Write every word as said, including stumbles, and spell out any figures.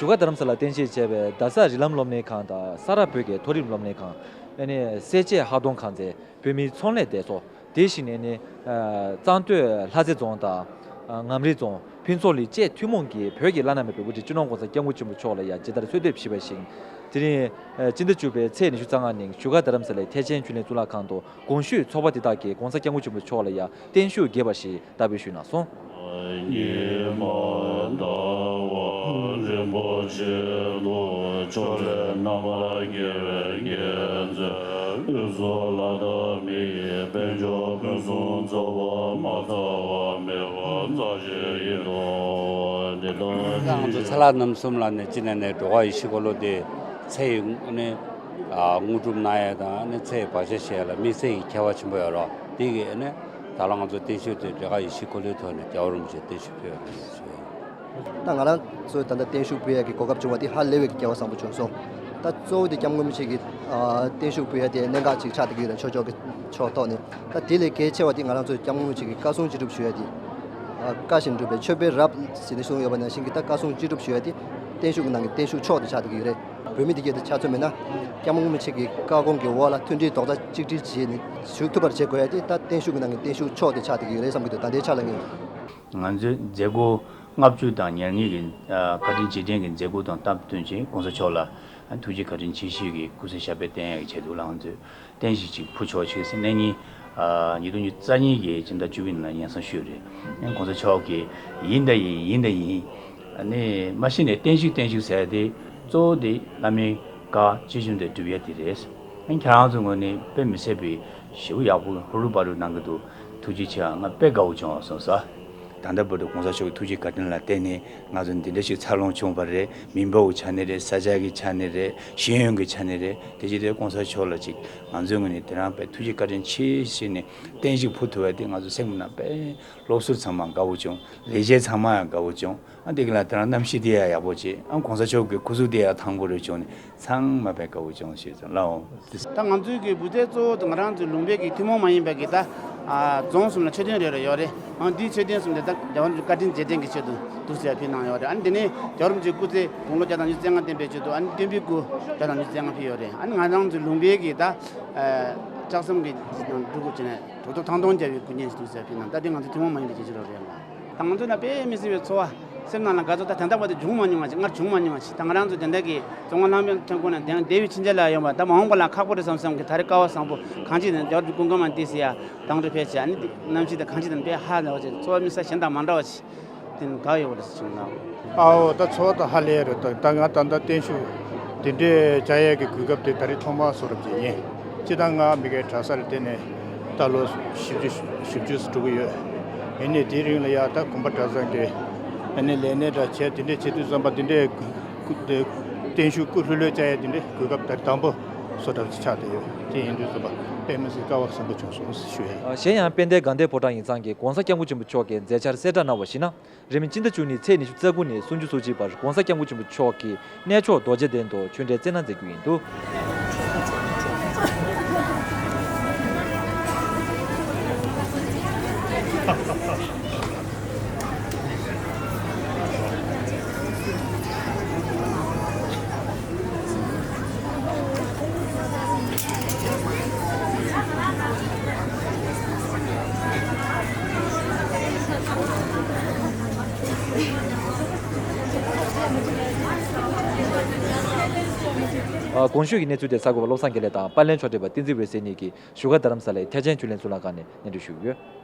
བཞུགས་སྒར་རྡ་རམ་ས་ལར་རྟེན་གཞི་བྱས་པའི་རྡ་ས་རིགས་ལམ་སློབ་གཉེར་ཁང་དང་ས་རཱ་བོད་ཀྱི་མཐོ་རིམ་སློབ་གཉེར་ཁང་། ཨ་ནི་སེར་བྱེས་ཧག་སྡོང་ཁང་ཚན། བོད་མིའི་ཚོང་ལས་སྡེ་ཚོགས། དེ་བཞིན་ཨ་ནི་གཙང་སྟོད་ལྷ་རྩེ་རྫོང་དང་། ངམ་རིང་རྫོང་། ཕུན་ཚོགས་གླིང་བཅས་ཐུན་མོང་གིས་བོད་ཀྱི་བླ་ན་མེད་པའི་དབུ་ཁྲིད་སྤྱི་ནོར་༸གོང་ས་༸སྐྱབས་མགོན་ཆེན་པོ་མཆོག་ལ་ཡང་ཇི་ལྟར་གསོལ་འདེབས་ཞུས་པ་བཞིན། དེ་རིང་སྤྱི་ཟླ་བཅུ་པའི་ཚེས་ཉི་ཤུ་རྩ་ལྔ་ཉིན་བཞུགས་སྒར་རྡ་རམ་ས་ལའི་ཐེག་ཆེན་ཆོས་གླིང་གཙུག་ལག་ཁང་དུ་གོང་ཞུས་ཚོགས་པ་དེ་དག་གིས་༸གོང་ས་༸སྐྱབས་མགོན་ཆེན་པོ་མཆོག་ལ་ཡང་བརྟན་བཞུགས་རྒྱས་པ་ཞིག་བསྟར་འབུལ་ཞུས་གནང་སོང་། ཉི་མ་ཟླ་བ་རིན་པོ་ཆེ་ལུ་ཕྱོགས་རིས་རྣམ་པར་རྒྱལ་བའི་རྒྱལ་མཚན། དབུས་སུ་ལྷ་དང་མི་ཡི་དཔལ་འབྱོར་ཕུན་སུམ་ཚོགས་པ་མ་ཚང་བ་མེད་པར་རྩ་ཆེན་ཡིན་ནོ། འདི་ལྟར་ང་ཚོ་ཚ་ལྷག་རྣམ་གསུམ་ལ་ནི་ཅི་ནས་ནས་འགྲོ་བ་ཡེ་ཤེས་འཁོར་ལོ་དེ་ཚེ་ཡི་ནི་དངོས་གྲུབ་གནང་ཡས་དང་ནི་ཚེ་ཡི་བག་ཆགས་ཞི་ཡས་ལ་དམིགས་བསལ་གྱི་ཁྱད་པར་ཆེན་པོ་ཡོད་རོགས། དེ་གི་ནི་ད་ལོ་ང་ཚོ་བརྟན་བཞུགས་དེ་འདྲེ་ཁ་ཡེ་ཤེས་འཁོར་ལོའི་ཐོག་ནས་རྒྱལ་བ་རིན་པོ་ཆེ་བརྟན་བཞུགས་ཕུལ་ཡོད་རེད་ཞུ་ཡིན། ད་ང་རང་ཚོའི་ད་ལྟ་བརྟན་བཞུགས་ཕུལ་ཡས་ཀྱི་གོ་སྐབས་བྱུང་བ་དེ་ཧ་ལས་པའི་སྐལ་བ་བཟང་པོ་བྱུང་སོང་། ད་གཙོ་བོ་དེ་༸སྐྱབས་མགོན་རིན་པོ་ཆེ་གི་ཨ་བརྟན་བཞུགས་ཕུལ་ཡས་དེ་གནད་འགག་ཅིག་ཆགས་བསྡད་ཀྱི་ཡོད་རེད། ཆོས་ཕྱོགས་ཀྱི་ཕྱོགས་ཐོག་ནས། ད་དེ་ལས་གལ་ཆེ་བ་དེ་ང་རང་ཚོའི་༸སྐྱབས་མགོན་རིན་པོ་ཆེ་གི་བཀའ་གསུང་ཅི་སྒྲུབ་ཞུ་ཡས་དེ། ཨ་བཀའ་བཞིན་སྒྲུབ་པའི་མཆོད་པའི་རབ་ཟེར་ནས་གསུངས་ཡོད་པ་ནང་བཞིན་གྱི་ད་བཀའ་གསུང་ཅི་སྒྲུབ་ཞུ་ཡས་དེ་བརྟན་བཞུགས་ཀྱི་ནང་གི་བརྟན་བཞུགས་མཆོག་ཏུ་ཆགས་བསྡད་ཀྱི་ཡོད་རེད། བོད་མི་དེ་གས་དེ་ཆ་མཚོན་མེད་ན་༸སྐྱབས་མགོན་རིན་པོ་ཆེ་གི་བཀའ་དགོངས་ཀྱི་འོག་ལ་མཐུན་སྒྲིལ་རྡོག་རྩ་གཅིག་སྒྲིལ་བྱས་ནས་བཞུགས་ཐུབ་པར་བྱེད་དགོས་ཡ་དེ་ད་བརྟན་བཞུགས་ཀྱི་ནང་གི་བརྟན་བཞུགས་མཆོག་དེ་ཆགས་བསྡད་ཀྱི་ཡོད་རེད་བསམ་གྱི་འདུག་ད་ལྟའི་ཆ་ལ་ངས། ང་ཚོའི་མཛད་སྒོ་ལྔ་བཅུ་དང་ཉེར་གཉིས་ཀྱི་ཨ་བཀའ་དྲིན་རྗེས་དྲན་གྱི་མཛད་སྒོ་དང་སྟབས་བསྟུན་བྱས་༸གོང་ས་མཆོག་ལ་ཨ་ཐུགས་རྗེ་བཀའ་དྲིན་ཆེ་ཞུས་ཀྱི་སྐུ་ཚེ་ཞབས་པད་བརྟན་ཡག་གི་ཆེད་དུ་ལ་ང་ཚོས་རྟེན་གཞི་ཅིག་ཕུལ་ཆོག་ཅིག་ཟེར་གནང་མཁན་ཨ་ཉིས་སྟོང་ཉི་ཤུ་རྩ་གཉིས་ཀྱི་ཕྱི་ཟླ་བཅུ་པའི་ནང་ལ་སྙན་སེང་ཞུས་རེད། ཨ་༸གོང་ས་མཆོག་གིས་ཡིན་ད་ཡིན་ཡིན་ད་ཡིན། ཨ་ནི་མ་གཞི་ནས་བརྟན་བཞུགས་བརྟན་བཞུགས་ཟེར་ཡ་དེ་གཙོ་བོ་དེ་བླ་མའི་བཀའ་ཇི་བཞིན་དུ་སྒྲུབ་ཡ་དེ་རེད། ཨ་ནི་ཁྱེད་རང་ཚོའི་ངོས་ནས་དཔེ་མི་སྲིད་པའི་ཞེ་པོ་ཡག་པོ་ཧུར་ཧུར་འབར་རུ་གནང་གི་འདུག་ཐུགས་རྗེ་ཆེ། ང་དཔེ་དགའ་བོ་བྱུང་བ་སོང་ས། ད་ལྟ་བར་དུ་༸གོང་ས་མཆོག་གི་ཐུགས་རྗེ་བཀའ་དྲིན་ལ་བརྟེན་ནས་ང་ཚོ་འདི་འདྲ་ཞིག་འཚར་ལོངས་བྱུང་བ་རེད། མི་འབོར་གྱི་ཆ་ནས་རེད། ས་ཆ་གི་ཆ་ནས་རེད། ཤེས་ཡོན་གྱི་ཆ་ནས་རེད། དེ་བཞིན་དུ་༸གོང་ས་མཆོག་ལ་ཅིག་ང་ཚོའི་ངོས་ནས་དེ་རང་དཔེ་ཐུགས་རྗེ་བཀའ་དྲིན་ཆེ་ཞེས་ནས་བརྟན་བཞུགས་ཕུལ་ཐུབ་པ་དེ་ང་ཚོ་སེམས་ནང་དཔེ་སློབ་ཟུར་ཚང་མ་དགའ་བོ་བྱུང་། ལས་བྱེད་ཚང་མ་ཡང་དགའ་བོ་བྱུང་། ཨ་འདི་ག་ལ་དེ་རང་གནམ་གཤིས་དེ་ཡང་ཡག་པོ་བྱས། ཨ་༸གོང་ས་མཆོག་གི་སྐུ་གཟུགས་དེ་ཡང་ཐང་པོ་རེ་བྱུང་ནས་ཚང་མ་དཔེ་དགའ་བོ་བྱུང་ཞེས་ལའོ། ད་ང་ཚོའི་གི་འབུལ་ཚད་གཙོ་བོ་དེ་ང་རང་ཚོའི་ལུང་པའི་གི་ཐུན་མོང་མ་ཡིན་པའི་གི་ད་ཨ་རྫོང་གསུམ་ལ་མཆོད་རྟེན་རེ་རེ་ཡོད་རེད། ཨ་འདིའི་མཆོད་རྟེན་གསུམ་དེ་ད་རྒྱལ་བ་རིན་པོ་ཆེ་བཀའ་དྲིན་རྗེས་དྲན་གྱི་ཆེད་དུ་འདུག་ཟེར་ཕུལ་གནང་ཡོད་རེད། ཨ་ནི་དེ་ནས་རྒྱལ་བ་རིན་པོ་ཆེའི་སྐུ་ཚེ་དགུང་ལོ་བརྒྱ་དང་ཉི་ཤུ་རྩ་ལྔ་བརྟན་པའི་ཆེད་དུ་ཨ་ནི་སྟོན་པའི་སྐུ་བརྒྱ་དང་ཉི་ཤུ་རྩ་ལྔ་ཕུལ་ཡོད་རེད། ཨ་ནི་ང་རང་ཚོའི་ལུང་པའི་གི་ད་ཨ་ལྕགས་ཟམ་གི་ནང་སྒྲུབ་དགོས་བྱས་ནས་དོ་དོ་ཐང་སྟོང་རྒྱལ་བའི་སྐུ་བརྙན་ཞིག་འདུག་ཟེར་ཕུལ་གནང་། ད་དེ་ང་ཚོའི་ཐུན་མོང་མ་ཡིན་པའི་གི་བྱེད་ཕྱོགས་རེད་ལ། ད་ང་ཚོ་ལ་དཔེ་མི་སྲིད་པའི་ཚོར་བ། སེམས་ནང་ལ་དགའ་ཚོར་ད་དེ་འདྲ་བ་དེ་བྱུང་མ་མྱོང་བ་ཞིག་སྔར་བྱུང་མ་མྱོང་བ་ཞིག་ད་ང་རང་ཚོ་དེ་འདྲ་གི་བཙོན་ཁང་ལྷག་པའི་ཐོན་ཁུངས་ནས་དེ་ཡང་བདེ་བའི་ཕྱི་རྒྱལ་ལ་ཡོང་བ་ད་མ་འོངས་པ་ལ་ཁག་པོ་རེད་བསམ་བསམ་གི་ད་རེས་སྐལ་བ་བཟང་པོ་གང་ཅི་ནས་རྒྱལ་བ་ཀུན་དགའ་མ་ཏི་སི་ཡ་དང་འདྲ་ཕེབས་བྱས་ཨ་ནི་དེ་གནམ་གཤིས་དང་གང་ཅི་དང་དཔེ་ཧ་ལས་པ་ཅིག་ཚོར་བ་མི་ས་གཞན་དང་མ་འདྲ་བ་ཞིག་དེ་ནི་དགའ་ཡོད་པ་རེད་བྱུང་ན། ཨའོ་ད་ཚོར་བ་ད་ཧ་ལས་རེད། ད་ད་ང་ད་ལྟ་བརྟན་བཞུགས་དེ་འདྲའི་བྱ་ཡས་ཀྱི་གོ་སྐབས་དེ་ད་རེས་ཐོག་མ་བཟོ་འདྲ་ཅིག་ཡིན། སྤྱིར་བཏང་ང་མི་ཁའི་གྲྭ་སར་བསྡད་ནས་ད་ལོ་བཞི་བཅུ་བཞི་བཅུ་ཙམ་འགྲོ་གི་ཡོད། ཡིན་ནའི་དེའི་རིང་ལ་ཡ་ད་དགོན་པ་གྲྭ་ཚང་གི་ཨ་ནི་ལས་སྣེ་འདྲ་བྱས་དེ་འདྲས་བྱེད་དུས་ཙམ་པ་དེ་འདྲས་སྐུ་དེ་བརྟན་བཞུགས་སྐུ་ལྷོད་ལྷོད་བྱ་ཡ་དེ་འདྲས་གོ་སྐབས་ད་དང་པོ་བཟོ་འདྲ་ཅིག་ཆགས་བསྡད་ཡོད། དེ་ཡིན་དུས་ཙམ་པ་དཔེ་མི་སྲིད་སྐལ་བ་བཟང་པོ་བྱུང་སོང་ཞུ་ཡ་ཡིན། གཞན་ཡང་དཔལ་ལྡན་དགའ་ལྡན་ཕོ་བྲང་ཡིག་ཚང་གིས་༸གོང་ས་༸སྐྱབས་མགོན་ཆེན་པོ་མཆོག་གི་མཛད་འཆར་གསལ་བསྒྲགས་གནང་བར་གཞིགས་ན། རིང་མིན་སྤྱི་ཟླ་བཅུ་གཉིས་ཚེས་ཉི་ཤུ་རྩ་དགུ་ནས་སུམ་ཅུ་སོ་གཅིག་བར་༸གོང་ས་༸སྐྱབས་མགོན་ཆེན་པོ་མཆོག་གིས་གནས་མཆོག་རྡོ་རྗེ་གདན་དུ་ཆོས་འབྲེལ་སྩལ་གནང་མཛད་རྒྱུ་ཡིན་འདུག་ཨ། གོང་ཞུས་ཀྱི་གནས་ཚུལ་དེ་གསར་འགོད་པ་བློ་བཟང་དགེ་ལེགས་དང་པར་ལེན་ཕྱོགས་སྒྲིག་པ་བསྟན་འཛིན་འོད་ཟེར་གཉིས་ཀྱིས་བཞུགས་སྒར་རྡ་རམ་ས་ལའི་ཐེག་ཆེན་ཆོས་གླིང་གཙུག་ལག་ཁང་ནས་སྙན་སྒྲོན་ཞུས་ཡོད།